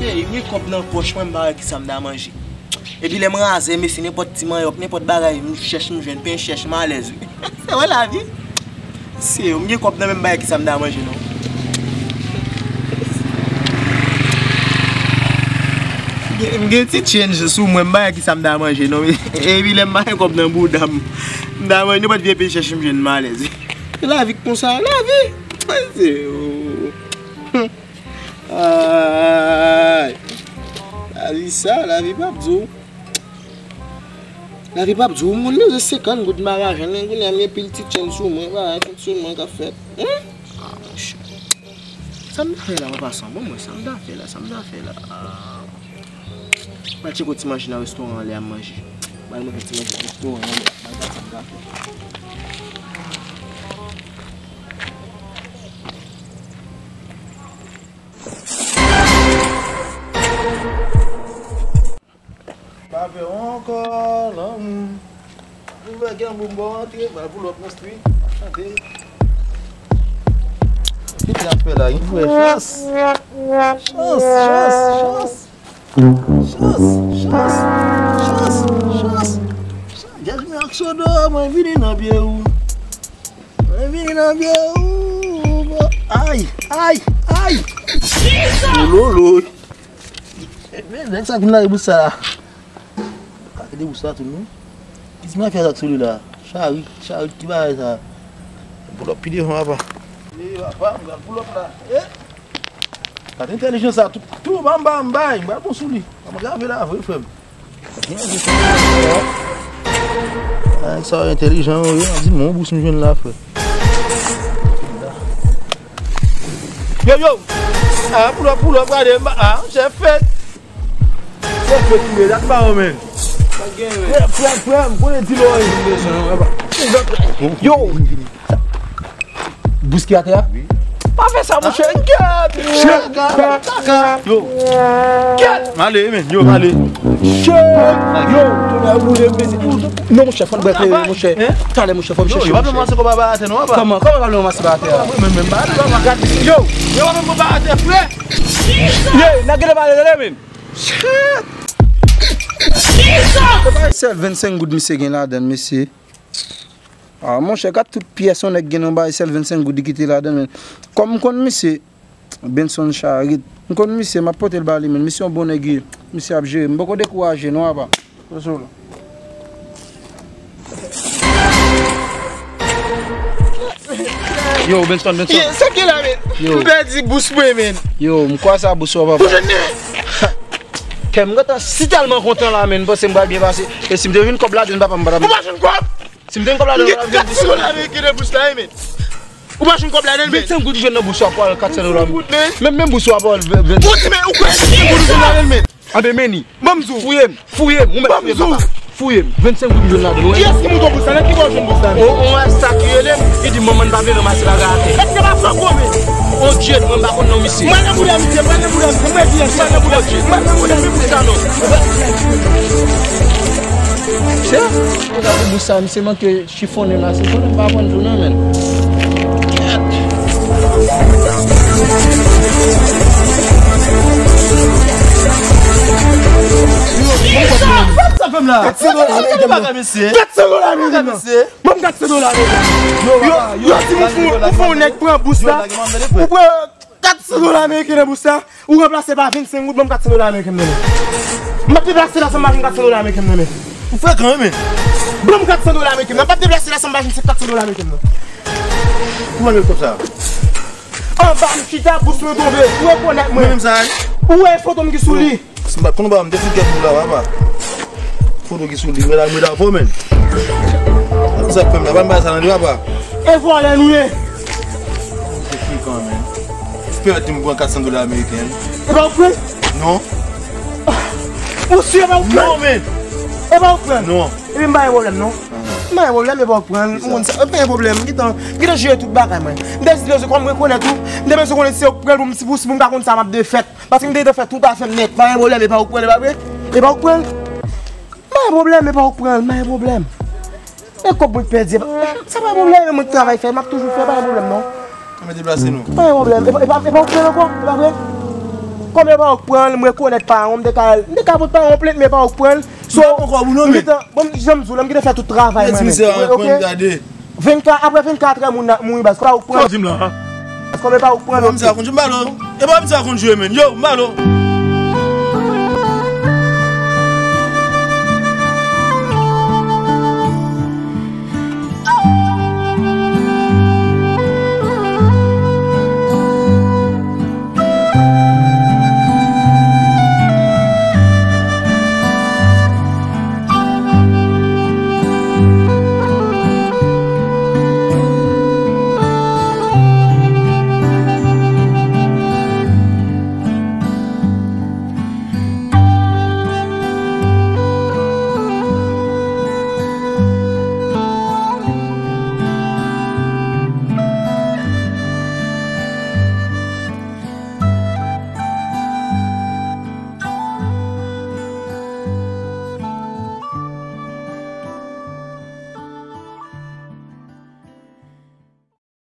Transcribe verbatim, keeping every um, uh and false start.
Ey, m gen kòb nan pòch mwen, m pa wè kisa m ta manje. Epi lè m razè, mesye, nenpòt ti manyòk, nenpòt bagay, m chèch m jwenn, pen chèch m alèz wi. Se wè lavi. Se yo, m gen kòb nan men, m pa wè kisa m ta manje non. M gen, m gen ti change sou mwen, m pa wè kisa m ta manje non. Epi lè m pa gen kòb nan bouda m, m ta manje nenpòt vye pen chèch m jwenn, m alèz wi. Se lavi k konsa, lavi. Se yo. Ay. Lavi sa, lavi p ap di w. Lavi p ap di w, moun bezwen senkant goud marajen, men kounye a m gen pil ti change sou mwen, pa fonksyonman k ap fèt. Hein? Ah, monchè. Sa m ta fè la, an pasan? Bon, mwen, sa m ta fè la, sa m ta fè la? Ah. Mwen tcheke ti manje nan restoran an lè a manje. Mwen manje ti manje nan restoran an lè a. Mwen gade sa m ta fè. Pa pè ankò, lanmou. Ouvè kè m pou m ba w antre, m pral pull up nan street, m ap chante. Kite afè la, yon frè chans. Chans, chans, chans. Chans, chans, chans, chans. Jasmine ak Sodo, mwen vini nan pye w. Mwen vini nan pye w. Ay, ay, ay. Lolo. Men, nèg sa k vin lage bous sa la. Ka kite bous la tou non. Ki ti mafya sa k sou li la? Charit, Charit, ki bagay sa? Pull up pi devan, papa. Wi, papa, m pral pull up la. Eh! Gade entèlijans sa, tou, tou anba, anba, anba, m pral bon sou li. Anba, grave la, vre, frè m. Ah, sa entèlijan, wi, an di m, yon bous m jwenn la, frè. Yo, yo! Ah, pull up, pull up, gade, m ba, ah, chèf fèt. Chèf fèt, wi, dat ba yo, men. Frè, frè, frè, m konnen di lò, wi. Yo! Bous ki atè a? Wi. Pa fè sa, monchè. Kèt! Kaka! Kaka! Yo! Kèt! M ale, men. Yo, m ale. Shit! Yo! Tonè boule m pete. Non, monchè, fò n bwè kleren, monchè. Talè, monchè, fò m chèche, monchè. Yo, yo pa fè mase konba ba atè, non, papa. Kòman, kòman pa fè mase ba atè a? Mwen menm, ba atè, papa. Yo! Yo pa fè konba atè, frè! Ye, nèg gentan pale, tande, men. Shit! Se pa sèl vennsenk goud misye gen ladan l, mesye. Ah, monchè, gad tout pyès yon nèg gen nan bay, sèl vennsenk goud li kite ladan l, men. Kòm m konn misye, Benson Charit. M konn misye, m ap pote l ba li, men. Misye yon bon nèg ye. Misye ap jere. M poko dekouraje, non, apa. Wè sou la. Yo, Benson, Benson. Ye, sa ki la, men? Yo. M pèdi bous mwen, men. Yo, m kwè sa bous ou, papa. Bous mwen. Kè m gentan si tèlman kontan la, men, m panse m pral byen pase. E si m te jwenn kòb ladan l, papa, m pa t ap... Ou pa jwenn kòb? Si m te jwenn kòb ladan l, m pa t ap jwenn bous. Kat siwo la, men, ki nan bous la, men. Ou pa jwenn kòb ladan l, men. Vennsenk goud jwenn nan bous ou a pral kat san dola. Vennsenk goud, men. Menm, menm bous ou a pral vennsenk goud. Ou di, men, ou kwè vennsenk goud ou jwenn ladan l, men? Anben, men ni. Ban m di w. Fouye m, fouye m, ou mèt fouye m, papa. Fouye m. Vennsenk goud m jwenn ladan l, wi. Kiyès ki mouton bous la? Nan ki bò w jwenn bous la, men? On, on rasta ki rele m, ki di m manman n pa vle ranmase bagay atè. Èske pa franko, men? On Dye, mwen m pa konn non misye. Mwen nan bouda misye, mwen nan bouda misye, mwen di misye, mwen nan bouda misye, mwen nan bouda misye. Sa non. Chè, gade bous sa, misye manke chifonnen la, se konnen m pa konn jou nan, men. Sa fè m la? Kat san dola, men, men. Kat san dola, men, men. Ban m kat san dola, men. Yo, yo, yo, si ou fè, ou fè yon nèg pran bous la, ou pran kat san dola ameriken nan bous la, ou ranplase pa vennsenk goud, ban m kat san dola ameriken nan men. M ap deplase la san m pa jwenn kat san dola ameriken nan men. Ou frekan, wi, men. Ban m kat san dola ameriken nan. M ap deplase la san m pa jwenn kat san dola ameriken nan. Kouman l met kòb sa? Anba m chita, bous mwen tonbe. Ou rekonèt mwen. Mwen menm sa, wi. Ou wè foto m ki sou li. Si m pa t konn ou pa, m te fout kèk boul la, papa. Foto ki sou li, mwen la, mwen la fò, men. Sa k fè m la, pa m bay sa nan li, papa. E vòlè nou ye. Se frekan, men. Pèmèt m pran kat san dola ameriken. E pa ou k pran? Non. Ou si e pa ou k pran? Non, men. E pa ou k pran? Non. Epi m pa gen pwoblèm, non. M pa gen pwoblèm, e pa ou k pran. M konn sa. M pa gen pwoblèm. M gentan, m gentan jere tout bagay, mwen. M te di, kòm m rekonèt ou, m te bezwen konnen si se ou k pran l pou m, si pou, si pou m ka konn sa m ap defèt. Paske m te gentan fè tout afè m nèt. Pa gen pwoblèm, e pa ou k pran l, e pa vre? E pa ou k pran l? Pa gen pwoblèm, e pa ou k pran l, pa gen pwoblèm. E kòb mwen k pèdi, e pa, sa pa gen pwoblèm, e mwen k travay fè, m ap toujou fè, pa gen pwoblèm non. Ann deplase nou. Pa gen pwoblèm, e pa, e pa, e pa ou k pran l ankò, e pa vre? Kòm e pa ou k pran l, m rekonèt paran w, m te ka, m te ka pot paran w plent, men e pa ou k pran l. So, Ou pa pran kòb ou non, m men. Gentan, bon, jan m di w la, m gentan fè tout travay Mèt mwen menm. mizè, Ou wè, konn ok? Gade. Vennkat, apre vennkat è moun nan mouri baz, kòm e pa ou k pran Sa di m la. Baz, kòm e pa ou k pran Mèt mizè a konn jwe, m balo. E pa mèt mizè a konn jwe, men. Yo, m balo.